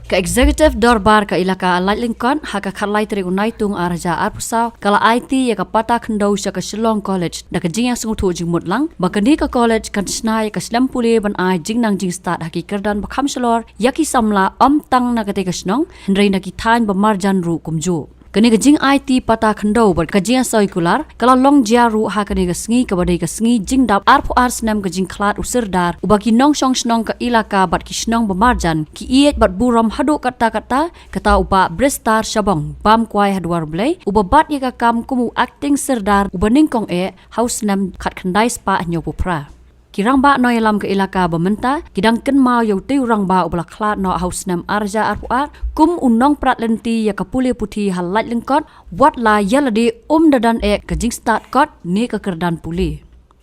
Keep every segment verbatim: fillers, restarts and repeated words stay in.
Ka Executive Dorbar ka Elaka Laitlyngkot ha ka khatlai tarik u Naitung arhajar arphew saw ka la aiti ïa ka pata khyndew sha ka Shillong College da ka jingïasngewthuh jingmut lang ba kane ka college kan shna ïa ka slem pule ban ai jingnang jingstad ha ki kyrdan ba kham shlur ïa ki samla ym tang na katei ka shnong hynrei na ki thaiñ ba marjan ruh kumjuh. Kane ka jingaiti pata khyndew bad ka jingïasoi kular ka la long jia ruh ha kane ka sngi kaba dei ka sngi jingdap arphew ar snem ka jingkhlad u Sirdar uba ki nongshong shnong ka Elaka bad ki shnong ba marjan ki ïeit bad burom haduh katta katta, kata u Bah Bristar Shabong, bam kwai ha dwar Blei, uba bat ïa ka kam kum u Acting Sirdar uba nyngkong eh ha u snem khatkhyndai spah hynñiewphew phra. Ki rangbah nongïalam ka Elaka ba mynta ki dang kynmaw ïa utei u rangbah uba la khlad noh ha u snem arhajar arphew ar kum u nongprat lynti ïa ka pule puthi ha Laitlyngkot, wat la ïa lade um da don eh ka jingstad kot ne ka kyrdan pule.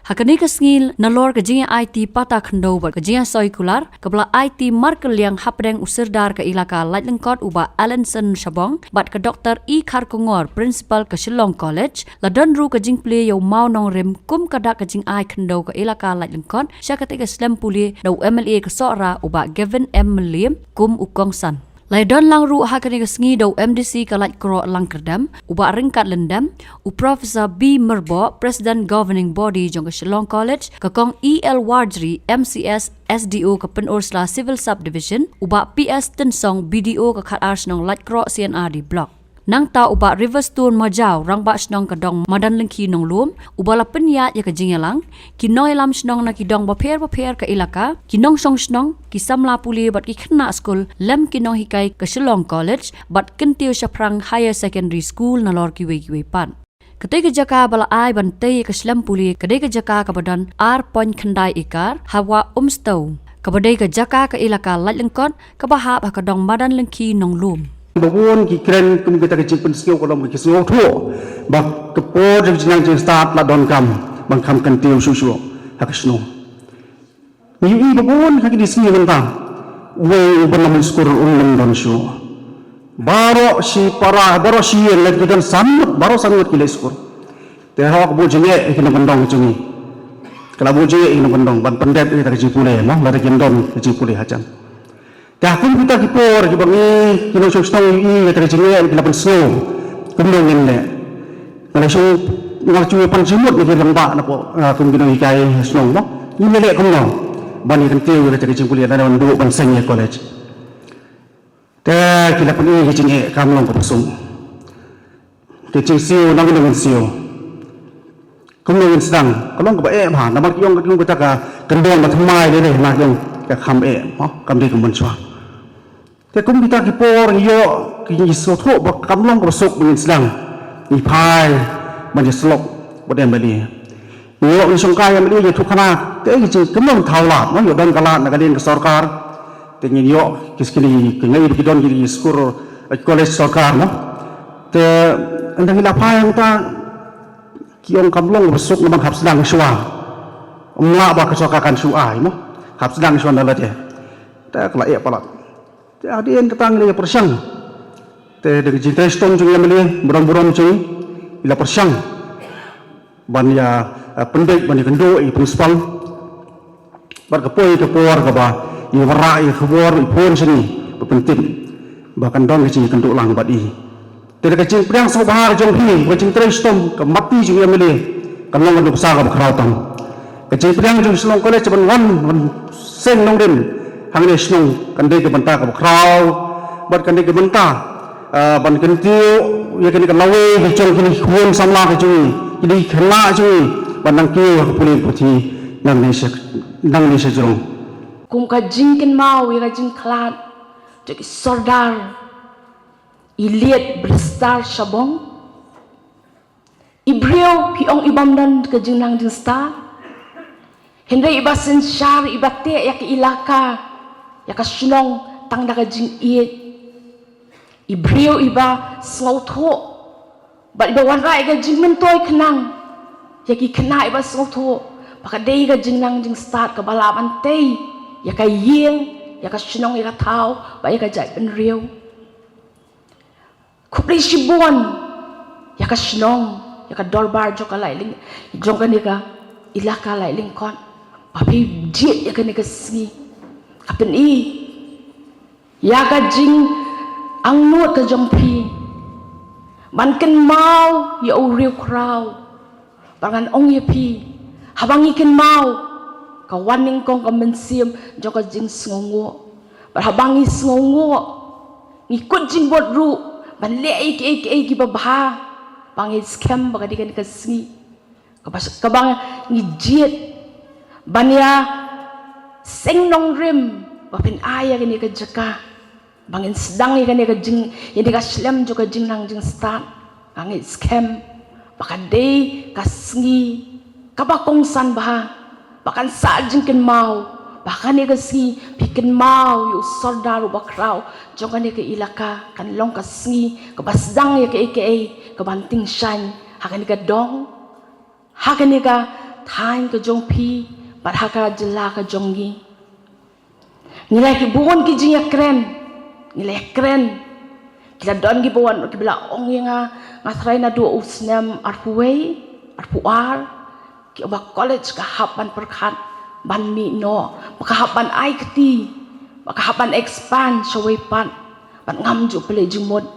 Ha kane ka sngi nalor ka jingïaaiti pata khyndew bad ka jingïasoi kular kaba la aiti markylliang hapdeng u Sirdar ka Elaka Laitlyngkot u Bah Alanson Shabong bad ka Doktor E Kharkongor, Principal ka Shillong College, la don ruh ka jingplie ïa u mawnongrim kum ka dak ka jingai khyndew ka Elaka Laitlyngkot sha katei ka slem pule da u MLA ka Sohra u Bah Gavin M Mylliem kum u kongsan. La ïadon lang ruh ha kane ka sngi da u MDC ka Laitkroh Langkyrdem, u Bah Ryngkat Lyndem, u Professor B Myrboh, President Governing Body jong ka Shillong College, ka Kong E L Warjri, MCS, SDO ka Pynursla Civil Subdivision, u Bah PS Tynsong, BDO ka khatar shnong Laitkroh C&RD Block. Nangta u Bah Riverstone Majaw, rangbah shnong ka dong Madan Lyngkhi Nonglum, uba la pynïaid ïa ka jingïalang, ki nongïalam shnong na ki dong bapher bapher ka Elaka, ki nongshong shnong, ki samla pule bad ki khynnah skul lem ki nonghikai ka Shillong College bad Kyntiew Shaphrang Higher Secondary School nalor kiwei kiwei pat. Katei ka jaka ba la ai ban tei ïa ka slem pule ka dei ka jaka kaba don ar point khyndai ekar ha Wah Umstow, kaba dei ka jaka ka Elaka Laitlyngkot kaba hap ha ka dong Madan Lyngkhi Nonglum. Ba bun ki kren kum kita ki jingpynsngew ka long ki sngewthuh ba ka por jong jingnang jingstad la donkam ban kham kyntiew shuh shuh ha ka shnong. Ngi ïohi ba bun ha kine ki sngi mynta uwei u ban lam skul un ym don shuh. Baroh shi para, baroh shi ïing leit ki don san ngut, baroh san ngut ki leit skul. Te hok buh jingeh ïa ki nongkyndong jong ngi. Ka la buh jingeh ïa ki nongkyndong ban pyndep ïa kita ki jingpule mo, lada kim don ka jingpule hajan. Te ha kum kita ki por kiba ngi ki nongshong shnong ïohi ïa kita ki jingeh ki la pynsngew. Kumno ngin leh? Nga la shu, nga la shu pan jingmut ïa ki rangbah na pdeng, ah, kum ki nonghikai shnong mo. Ngin leh kumno ban ïa kyntiew ïa kita ki jingpule lane ban duh ban seng ïa college. Te ki la pyni ki jingeh kam long kaba suk. Ki jingsiew nang ki nang siew. Kumno ngin sdang, ka long kaba eh bha, namar ki ong ka ong kata ka kyndong ba thymmai lei lei, namar ki ong ka kham eh, ha, kam dei ka mynshuwa. Te kum kita ki por ngi ïoh ki ngi sngewthuh ba kam long kaba suk ba ngin sdang. Ngi phai ban ïasyllok bad MLA. Ngi ïoh ngi shongkai MLA ïathuhkhana, te ki jing, kumno thaw lad, no, ïoh don ka lad na ka liang ka sorkar. Te ngin ïoh ki skul ki ngai ba ki don ki skul, eh, college sorkar, no. Te ynda ngi la phai hangta ki ong kam long ba suk namar hap sdang shuwa. Ym lah ba ka sorkar kan shu ai mo. Hap sdang shuwa na lade. Te ka la eh palat. Te hadien kata ngi la ïa pyrshang. Te da ka jingtrei shitom jong i MLA, burom burom jong i, i la pyrshang ban ïa, eh, pyndep ban ïa kynduh i principal. Bad ka poi ka por kaba i wanrah ïa ka khubor i phone sha ngi ba pyntip ba kan don ka jingïakynduh lang bad i. Te da ka jingpdiang sngewbha ka jong phi, ka jingtrei shitom ka mati jong i MLA kan long ka nuksa kaba khraw tam. Ka jingpdiang jong Shillong College ban wan ban seng nongrim hangne shnong kan dei ka bynta kaba khraw bad kan dei ka bynta, ah, ban kyntiew ïa kane ka lawei ka jong kine ki khun samla ka jong ngi, kine ki khynnah jong ngi ban nang kiew ha ka pule puthi nangne sha, nangne sha jrong. Kum ka jingkynmaw ïa ka jingkhlad jong ki sordar i liet Bristar Shabong. I briew phi ong i bym don ka jingnang jingstad. Hynrei iba synshar, iba teh ïa ka ilaka, ïa ka shnong tang da ka jingïeit. I briew iba sngewthuh bad iba wanrah ïa ka jingmyntoi khnang ïa ki khynnah, iba sngewthuh ba ka dei ka jingnang jingstad kaba lah ban tei ïa ka ïing, ïa ka shnong, ïa ka thaw bad ïa ka jaitbynriew. Khublei shibun ïa ka shnong, ïa ka dorbar jong ka Laitlyng, jong kane ka ilaka Laitlyngkot ba phi jied ïa kane ka sngi. Ka pyni ïa ka jingangnud ka jong phi ban kynmaw ïa u riewkhraw. Ba ngan ong ïa phi, haba ngi kynmaw, ka wan nyngkong ka mynsiem jong ka jingsngewnguh. Bad haba ngi sngewnguh, ngi kut jingbud ruh ban leh ïa kiei kiei kiba bha, ba ngi skhem ba ka dei kane ka sngi kaba, kaba ngi jied ban ïa seng nongrim ba phin ai ïa kane ka jaka, ba ngin sdang ïa kane ka jing, ïa kane ka shlem jong ka jingnang jingstad. Nga ngeit skhem ba ka dei ka sngi kaba kongsan bha, ba kan sah jingkynmaw ba kane ka sngi phi kynmaw ïa u sordar uba khraw jong kane ka ilaka. Kan long ka sngi kaba sdang ïa kaei kaei kaban tyngshaiñ ha kane ka dong, ha kane ka thaiñ ka jong phi, bad ha ka jylla ka jong ngi. Ngi la ïa ki bun ki jingïakren, ngi la ïakren. Ki la don kiba wan kiba la ong ïa nga, nga tharai naduh u snem arphew wei, arphew ar, kiba college ka hap ban pyrkhat ban mih noh, ba ka hap ban ai kti, ba ka hap ban expand shawei pat, bad ngam ju pynleit jingmut.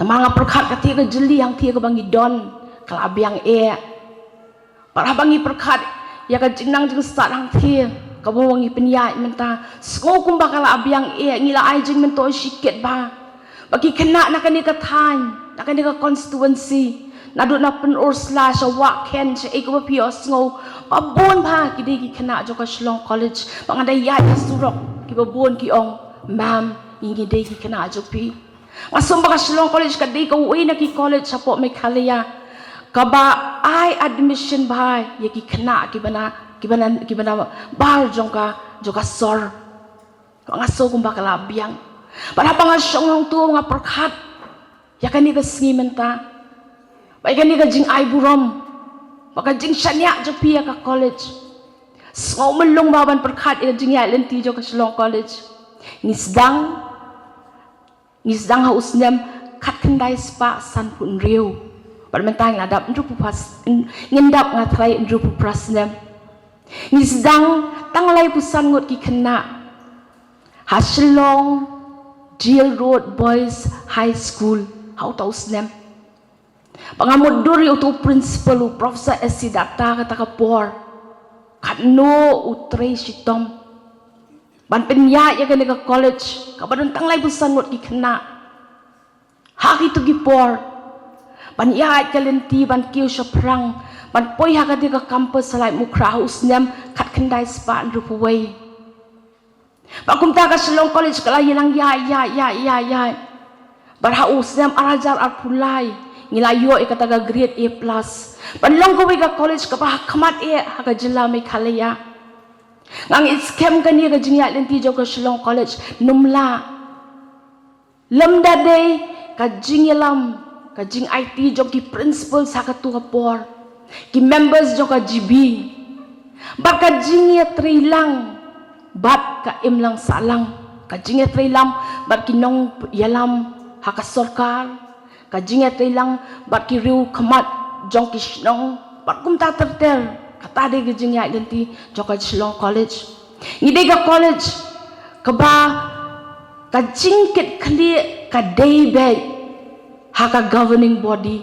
Namar nga pyrkhat kata ka jylliew hangta kaba ngi don ka la biang eh. Bad haba ngi pyrkhat ïa ka jingnang jingstad hangta kaba ngi pynïaid mynta, sngew kumba ka la biang eh, ngi la ai jingmyntoi shikit bha. Ba ki khynnah na kane ka thaiñ, na kane ka constituency, naduh na Pynursla sha Wahkhen, sha ei kaba phi ïohsngew, ba bun bha ki dei ki khynnah jong ka Shillong College. Ba nga da ïaid ha surok, kiba bun ki ong, "Ma'am, ngi dei ki khynnah jong phi." Nga sngew ba ka Shillong College ka dei kawei na ki college hapoh Meghalaya kaba ai admission bha ïa ki khynnah kiba na, kiba na, kiba na bar jong ka, jong ka sor. Nga sngew kumba ka la biang. Bad haba nga shong hangta nga pyrkhat ïa kane ka sngi mynta, ba ïa kane ka jingai burom, ba ka jingshaniah jong phi ïa ka college. Sngew mlung bha ban pyrkhat ïa ka jingïaid lynti jong ka Shillong College. Ngi sdang Ngi sdang ha u snem khatkhyndai spah sanphew hynriew. Bad mynta ngi la dap hynriewphew phra, ngin dap, nga tharai, hynriewphew phra snem. Ngi sdang tang laiphew san ngut ki khynnah ha Shillong Jail Road Boys High School ha uta u snem. Ba nga mutdur ïa uta u principal, u Professor S C Datta, kata ka por, katno u trei shitom ban pynïaid ïa kane ka college kaba don tang laiphew san ngut ki khynnah ha kito ki por, ban ïaid ka lynti ban kiew shaphrang, ban poi ha kane ka campus ha Laitumkhrah ha u snem khatkhyndai spah hynriewphew wei. Bad kumta ka Shillong College ka la ïalang ïaid, ïaid, ïaid, ïaid, ïaid. Bad ha u snem ar hajar arphew lai ngi la ïoh ïa kata ka grade A plus, ban long kawei ka college kaba ha khmat eh ha ka jylla Meghalaya. Nga ngeit skhem kane ka jingïaid lynti jong ka Shillong College ym lah lymda dei ka jingïalam, ka jingaiti jong ki principals ha kato ka por, ki members jong ka G B, bad ka jingïatreilang bad ka imlang sahlang, ka jingïatreilang bad ki nongïalam ha ka sorkar, ka jingïatreilang bad ki riewkhmat jong ki shnong, bad kumta ter ter. Kata dei ka jingïaid lynti jong ka Shillong College. Ngi dei ka college kaba ka jingkitkhlieh ka dei beit ha ka governing body.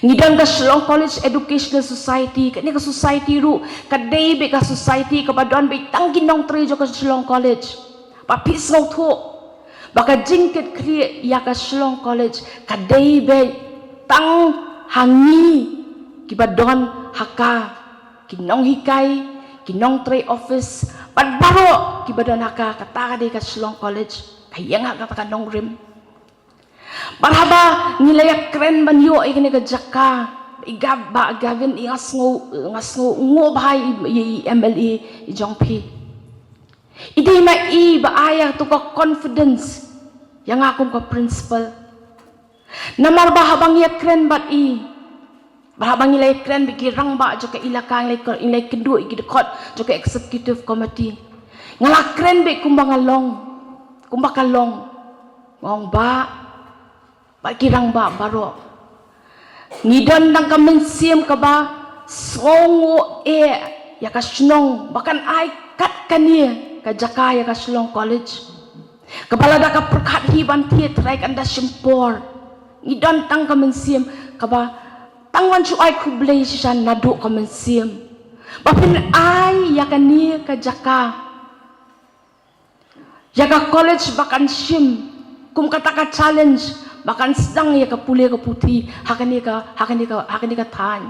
Ngi don ka Shillong College Educational Society, kane ka society ruh ka dei beit ka society kaba don beit tang ki nongtrei jong ka Shillong College. Ba phi sngewthuh ba ka jingkitkhlieh ïa ka Shillong College ka dei beit tang ha ngi kiba don ha ka, ki nonghikai, ki nongtrei office, bad baroh kiba don ha ka. Kata ka dei ka Shillong College, ka ïeng ha kata ka nongrim. Bad haba ngi la ïakren ban ïoh ïa kane ka jaka, i Gav-, Bah Gavin, i, nga sngew, nga sngewnguh bha ïa i, i M L A i jong phi. I dei ma i ba ai ïa kato ka confidence ïa nga kum ka principal. Namar ba haba ngi ïakren bad i, ba haba ngi la ïakren bad ki rangbah jong ka ilaka, ngi la ïa-, ngi la ïakynduh ïa ki dkhot jong ka executive committee, nga la kren beit kumba nga long, kumba ka long. Nga ong, "Bah, bad ki rangbah baroh, ngi don tang ka mynsiem kaba sngewnguh eh ïa ka shnong ba kan ai kat kane ka jaka ïa ka Shillong College." Kaba lada ka pyrkhat hi ban thied, Trai, kan da shim por. Ngi don tang ka mynsiem kaba tang wan shu ai khublei shisha naduh ka mynsiem ba phin ai ïa kane ka jaka, ïa ka college ba kan shim kum kata ka challenge ba kan sdang ïa ka pule ka puthi ha kane ka, ha kane ka, ha kane ka thaiñ.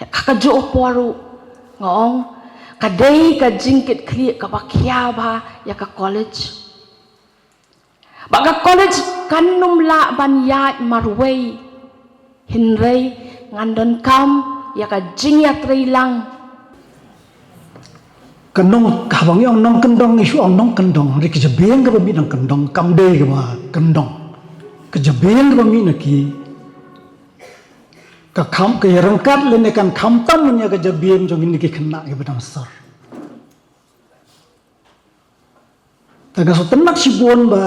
Ha kajuh ka por ruh nga ong ka dei ka jingkitkhlieh kaba khia bha ïa ka college. Ba ka college kan nym lah ban ïaid marwei. Hynrei ngan donkam ïa ka jingïatreilang. Ka nong, kaba ngi ong nongkyndong, ngi shu ong nongkyndong, hynrei ka jabieng kaba mih nongkyndong kam dei kaba kyndong. Ka jabieng kaba mih na ki, ka kham, ka ïaryngkat lane kan kham tam ïa ka jabieng jong kine ki khynnah kiba dang sor. Te nga sngewtynnat shibun ba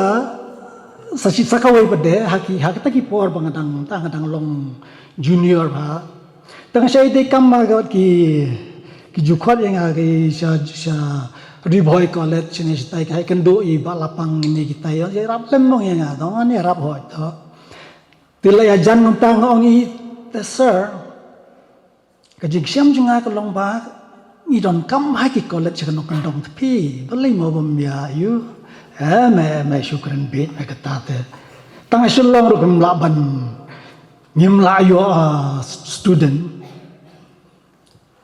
sa shi, sa kawei pat de ha ki, ha kita ki por ba nga dang, ta nga dang long junior bha. Te nga shait dei kam ma ki, ki ju khot ïa nga ki sha, sha Ri Bhoi College ne, shatai ka hai kynduh i ba lapang ne kitai, ïarap lem mong ïa nga, dong ne ïarap hoi to. Te la ïajan ngan ta nga ong i, te sir, ka jingshem jong nga ka long ba ngi donkam ha ki college ka nongkyndong, te phi balei mo bym ïa ïoh? Eh, me, me shu kren beit me kata te. Tang ha Shillong ruh ngim lah ban, ngim lah ïoh, ah, student.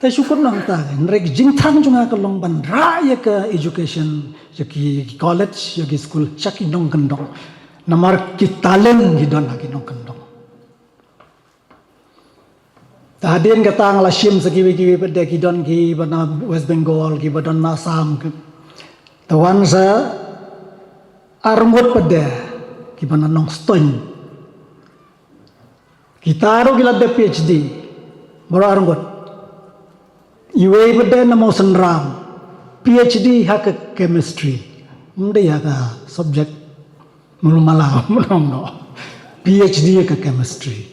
Te shu kut nangta, hynrei ka jingthrang jong nga ka long ban rah ïa ka education, ïa ki college, ïa ki school sha ki nongkyndong. Namar ki talent ki don ha ki nongkyndong. Te hadien kata nga la shim sa kiwei kiwei pat de, ki don kiba na West Bengal, kiba don na Assam, ki. Te wan sa arngut pat de kiba na Nongstoiñ. Kita ruh ki la dep PhD baroh arngut. Iwei pat de na Mawsynram, PhD ha ka chemistry. Ym dei ha ka subject Mulu mala, mulu no. PhD ka chemistry.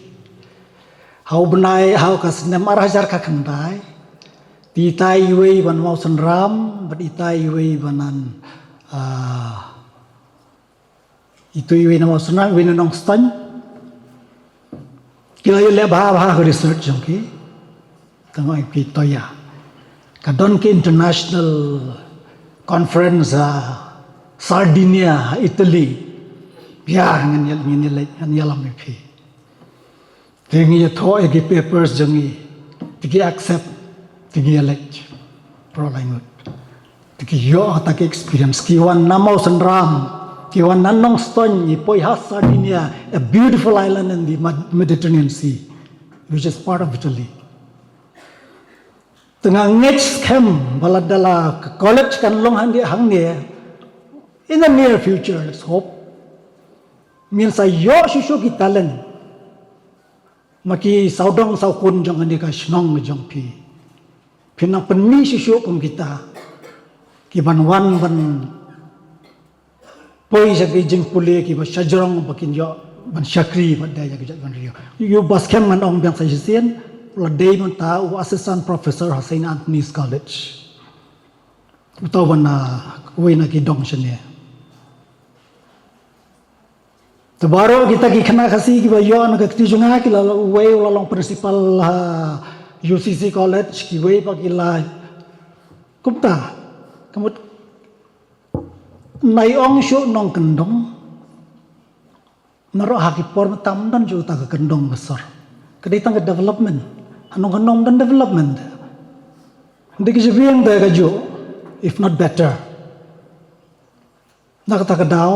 Ha u bnai, ha u ka snem ar hajar khyndai. Te itai iwei ba na Mawsynram, bad itai iwei ba na, ah, itu iwei na Mawsynram, iwei na Nongstoiñ. Ki la ïaleh bha bha ka research jong ki. Tang ong ki to ïa. Ka don ki international conference ha Sardinia, ha Italy. Ïa, ngan ïa, ngan ïa leit, ngan ïalam ïa phi. Te ngi ïathoh ïa ki papers jong ngi. Te ki accept. Te ngi ïaleit. Pro language. Te ki ïoh kata ka experience, ki wan na Mawsynram, ki wan na Nongstoiñ, ki poi ha Sardinia, a beautiful island in the Med-, Mediterranean Sea, which is part of Italy. Te nga ngeit skhem ba lada la ka college kan long hangne, hangne, in the near future, let's hope. Ngin sa ïoh shuh shuh ki talent. Ma ki sawdong sawkun jong kane ka shnong jong phi. Phin nang pynmih shuh shuh kum kita. Ki ban wan ban poi sha ki jingpule kiba shajrong ba kin ïoh ban shakri bad da ïa ki jaitbynriew. Ïa u Bah Skhem ngan ong biang sa shisien, u la dei mynta u assistant professor ha Saint Anthony's College. Uta u ban, ah, uwei na ki dong shane. Te baroh kita ki khynnah Khasi kiba ïoh na ka kti jong nga ki la, uwei u la long principal ha U C C College, kiwei pat ki la kumta. Ka mut nai ong shuh nongkyndong. Naroh ha ki por mynta ym don shuh ta ka kyndong ka sor. Ka dei tang ka development. Ha nongkyndong ym don development. Dei ka jabieng te kajuh, if not better. Na kata ka daw,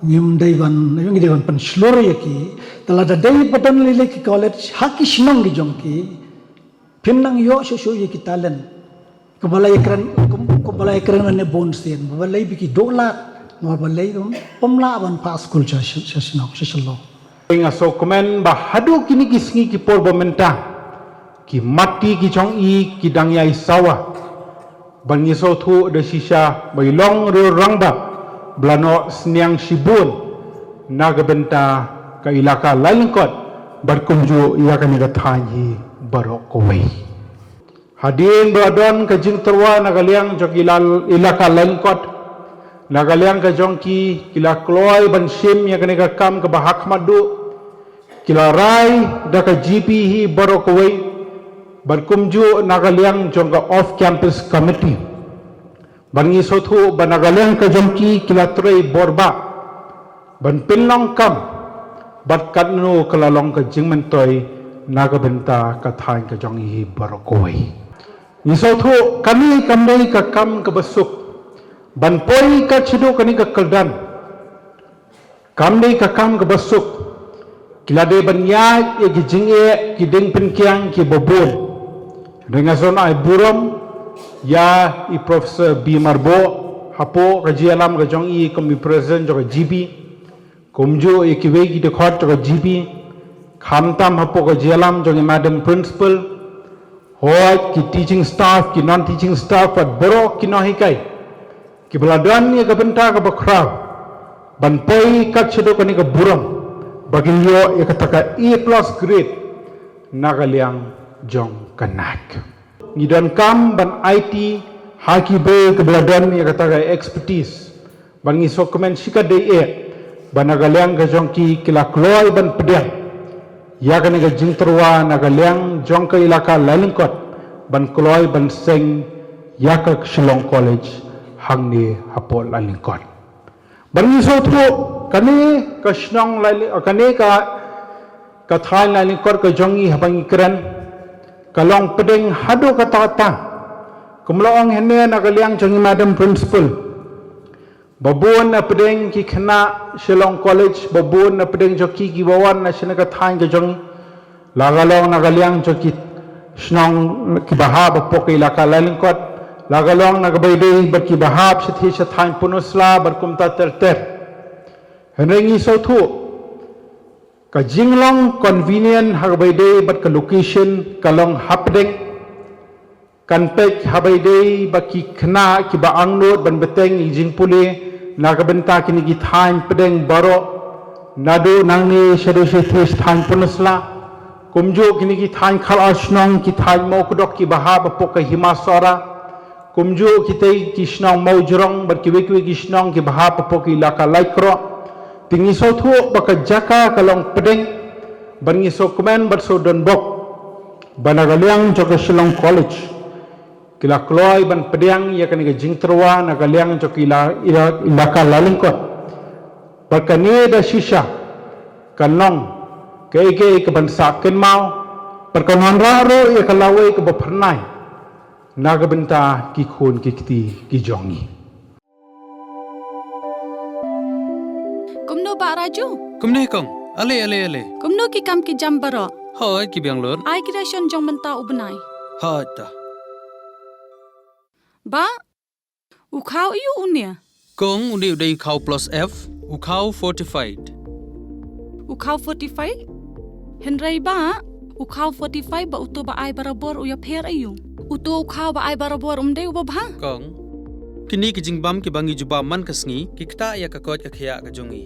ngim dei ban, ngi dei ban pynshlur ïa ki. Te lada dei ba don lei lei ki college ha ki shnong ki jong ki, phin nang ïoh shuh shuh ïa ki talent. Kumba la ïakren, kum-, kumba la ïakren ne bun sien, ba balei ba ki duh lad, namar balei bym, bym lah ban phah skul sha, sha, sha shnong, sha Shillong. Nga sngewkmen ba haduh kine ki sngi ki por ba mynta, ki matti ki jong i ki dang ïai sawa. Ban ngi sngewthuh da shisha ba i long ruh rangbah ba la noh sniang shibun na ka bynta ka ilaka Lailyngkot bad kumjuh ïa kane ka thaiñ hi baroh kawei. Hadien ba la don ka jingtyrwa na ka liang jong ka ila-, ilaka Lailyngkot, Na ka liang ka jong ki, ki la kloi ban shim ïa kane ka kam kaba ha khmat duh. Ki la rai da ka G P hi baroh kawei. Bad kumjuh na ka liang jong ka off campus committee. Bad ngi sngewthuh ba na ka liang ka jong ki, ki la trei bor bha ban pynlong kam bad katno ka la long ka jingmyntoi na ka bynta ka thaiñ ka jong i hi baroh kawei. Ngi sngewthuh kane kam dei ka kam kaba suk ban poi kat shaduh kane ka kyrdan. Kam dei ka kam kaba suk. Ki la dei ban ïaid ïa ki jingeh, ki dieng pynkiang kiba bun. Nga sngewbha ai burom ïa i Professor B Marboh hapoh ka jingïalam ka jong i kum i President jong ka G P. Kumjuh ïa kiwei ki dkhot jong ka G P. Khamtam hapoh ka jingïalam jong i Madam Principal. Hooid, ki teaching staff, ki non teaching staff, bad baroh ki nonghikai kiba la don ïa ka bynta kaba khraw ban poi kat shaduh kane ka burom ba kin ïoh ïa kata ka A plus grade na ka liang jong ka NAC. Ngi donkam ban aiti ha kiba kiba la don ïa kata ka expertise. Bad ngi sngewkmen shikatdei eh ba na ka liang ka jong ki, ki la kloi ban pdiang ïa kane ka jingtyrwa na ka liang jong ka Elaka Lailyngkot ban kloi ban seng ïa ka Shillong College hangne hapoh Lailyngkot. Bad ngi sngewthuh kane ka shnong Laili-, kane ka, ka thaiñ Lailyngkot ka jong i haba ngi kren, ka long pdeng haduh katta katta. Kum la ong hynne na ka liang jong i Madam Principal, ba bun na pdeng ki khynnah Shillong College, ba bun na pdeng jong ki kiba wan na shane ka thaiñ ka jong i, la ka long na ka liang jong ki shnong kiba hap hapoh ka Elaka Lailyngkot, la ka long na kaba ïadei bad kiba hap shathie sha thaiñ Pynursla bad kumta ter ter. Hynrei ngi sngewthuh ka jinglong convenient ha kaba ïadei bad ka location ka long hapdeng. Kan peit haba ïadei ba ki khynnah kiba angnud ban bteng ïa ki jingpule na ka bynta kine ki thaiñ pdeng baroh, naduh nangne shaduh shathie sha thaiñ Pynursla. Kumjuh kine ki thaiñ khatar shnong, ki thaiñ Mawkdok kiba hap hapoh ka Hima Sohra. Kumjuh kitei ki shnong Mawjrong bad kiwei kiwei ki shnong kiba hap hapoh ka Elaka Laitkroh. Te ngi sngewthuh ba ka jaka ka long pdeng bad ngi sngewkmen bad sngewdonbok ba na ka liang jong ka Shillong College ki la kloi ban pdiang ïa kane ka jingtyrwa na ka liang jong ka Ela-, Ela-, Elaka Lailyngkot. Bad kane da shisha kan long kaei kaei kaban sah kynmaw bad kan wanrah ruh ïa ka lawei kaba phyrnai na ka bynta ki khun ki kti ki jong ngi. Kumno Bah Raju? Kumne kong. Ale, ale, ale. Kumno ki kam ki jam baroh? Hooid, ki biang lut. Ai ki ration jong mynta u bnai. Hooid ta. Bah, u khaw aiu une? Kong, une u dei u khaw plus F, u khaw fortified. U khaw fortified? Hynrei Bah, u khaw fortified bad uto ba ai barabor u ïapher aiu? Uto u khaw ba ai barabor um dei uba bha? Kong, kine ki jingbam kiba ngi jubab man ka sngi ki ktah ïa ka koit ka khiah ka jong ngi.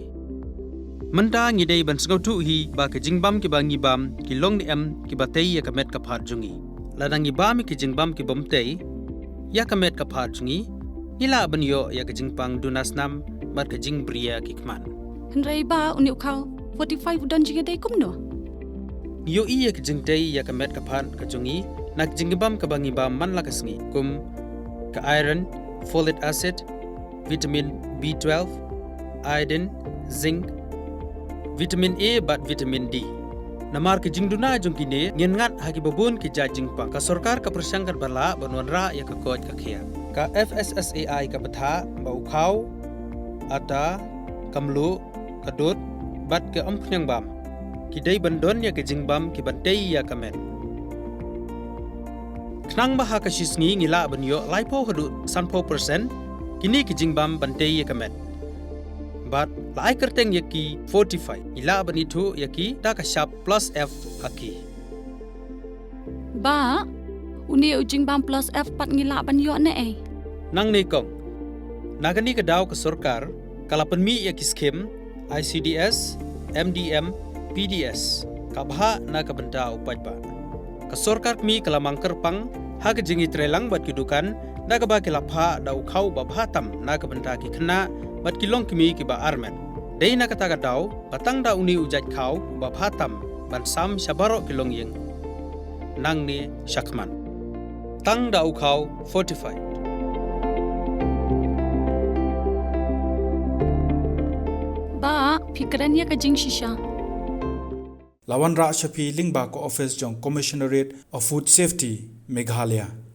Mynta ngi dei ban sngewthuh hi ba ki jingbam kiba ngi bam ki long ne em kiba tei ïa ka met ka phad jong ngi. Lada ngi bam ïa ki jingbam kibym tei ïa ka met ka phad jong ngi, ngi lah ban ïoh ïa ka jingpang duna snam bad ka jingbriew ki khmat. Hynrei Bah, une u khaw fortified u don jingïadei kumno? Ngi ïohi ïa ka jingtei ïa ka met ka phad ka jong ngi na ka jingbam kaba ngi bam man la ka sngi, kum ka iron, folic acid, vitamin B twelve, iodine, zinc, vitamin A bad vitamin D. Namar ka jingduna jong kine ngin ngat ha kiba bun ki jait jingpang. Ka sorkar ka pyrshang katba lah ban wanrah ïa ka koit ka khiah. Ka F S S A I ka batai ba u khaw, atta, ka mluh, ka dud bad ka umphniang bam ki dei ban don ïa ki jingbam kiban tei ïa ka met. Khnang ba ha ka shi sngi ngi lah ban ïoh laiphew haduh sanphew percent kine ki jingbam ban tei ïa ka met. Bad la ai kyrteng ïa ki fortified, ngi lah ban ithuh ïa ki da ka shap plus F ha ki. Bah, une u jingbam plus F pat ngi lah ban ïoh ne ei? Nangne kong. Na kane ka daw ka sorkar ka la pynmih ïa ki skim I C D S, M D M, P D S, ka bhah na ka bynta u paidbah. Ka sorkar kmie ka la mang kyrpang ha ka jingïatreilang bad ki dukan da kaba ki la phah da u khaw uba bha tam na ka bynta ki khynnah bad ki longkmie kiba armet. Dei na kata ka daw ba tang da une u jait khaw uba bha tam ban sam sha baroh ki longïing nangne shakhmat. Tang da u khaw fortified. Ba, phi kren ïa ka jingshisha. La wanrah sha phi lyngba ka office jong Commissionerate of Food Safety, Meghalaya.